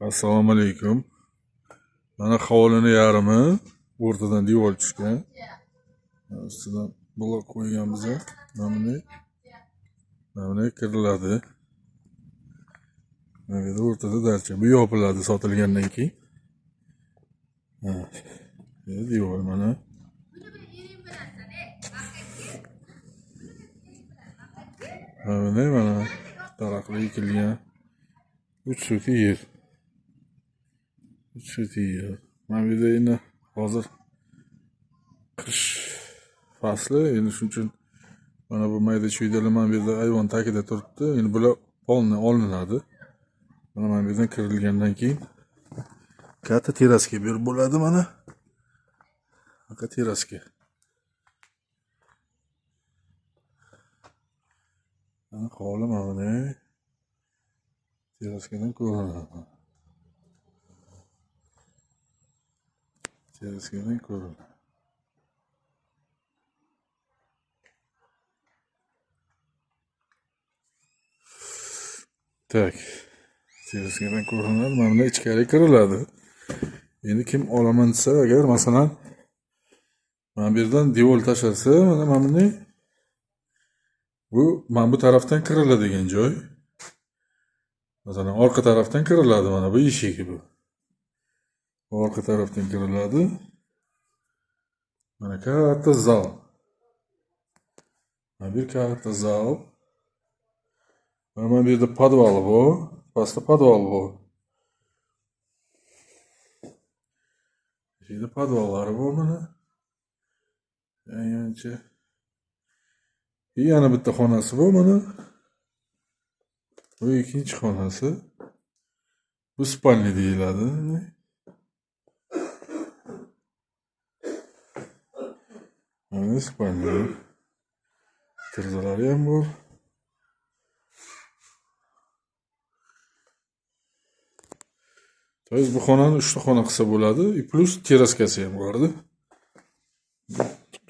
Assalomu alaykum. Mana hovlini yarmi o'rtadan devor tushgan. Ustidan blok qo'yganmiz. Mana bunday kiriladi. Mana bu yerda o'rtada darcha. Bu yopiladi sotilgandan keyin. Ha. Bu devor mana. Mana mana daraxtlar ekilgan. 3 sotik yer. 3 sotik yer. Mana bu yerda endi hozir qish fasli, endi shuning uchun mana bu mayda chuydalar mana bu yerda ayvon tagida turibdi. Endi bular polni olinadi. Mana bu yerdan kirilgandan keyin katta terrasaga berib bo'ladi mana. Katta terrasaga. Mana hovli mana bunday. Terrasadan ko'rinadi. Terrasadan ko'rinadi. Tak. Terrasadan ko'rinadi. Mana bunday ichkari kiriladi. Endi kim olaman desa, agar masalan mana bu yerdan devor tashlasa, mana bunday bu mana bu tarafdan kiriladigan joy. Masalan, orqa tarafdan kiriladi, mana bu eshigi bu. Orqa tarafdan kiriladi. Mana katta zal. Mana bir katta zal. Mana bu yerda podval bor. Pastda podval bor. Bu yerda podvallari bor mana. Yangi. Yana bitta xonasi bor mana. Bu ikkinchi xonasi. Bu spalni deyiladi. Mana spalni. Derazalari ham bor. То есть bu xonani 3 ta xona qilsa bo'ladi, и plus terraskasi ham bordi.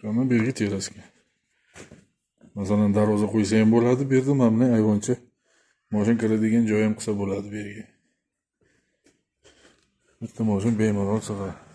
Mana bu yerga terraska. Masalan, darvoza qo'ysa ham bo'ladi, bu yerda mana bunday ayvoncha mashina kiradigan joy ham qilsa bo'ladi bu yerga. Bitta mashina bemalol sig'adi.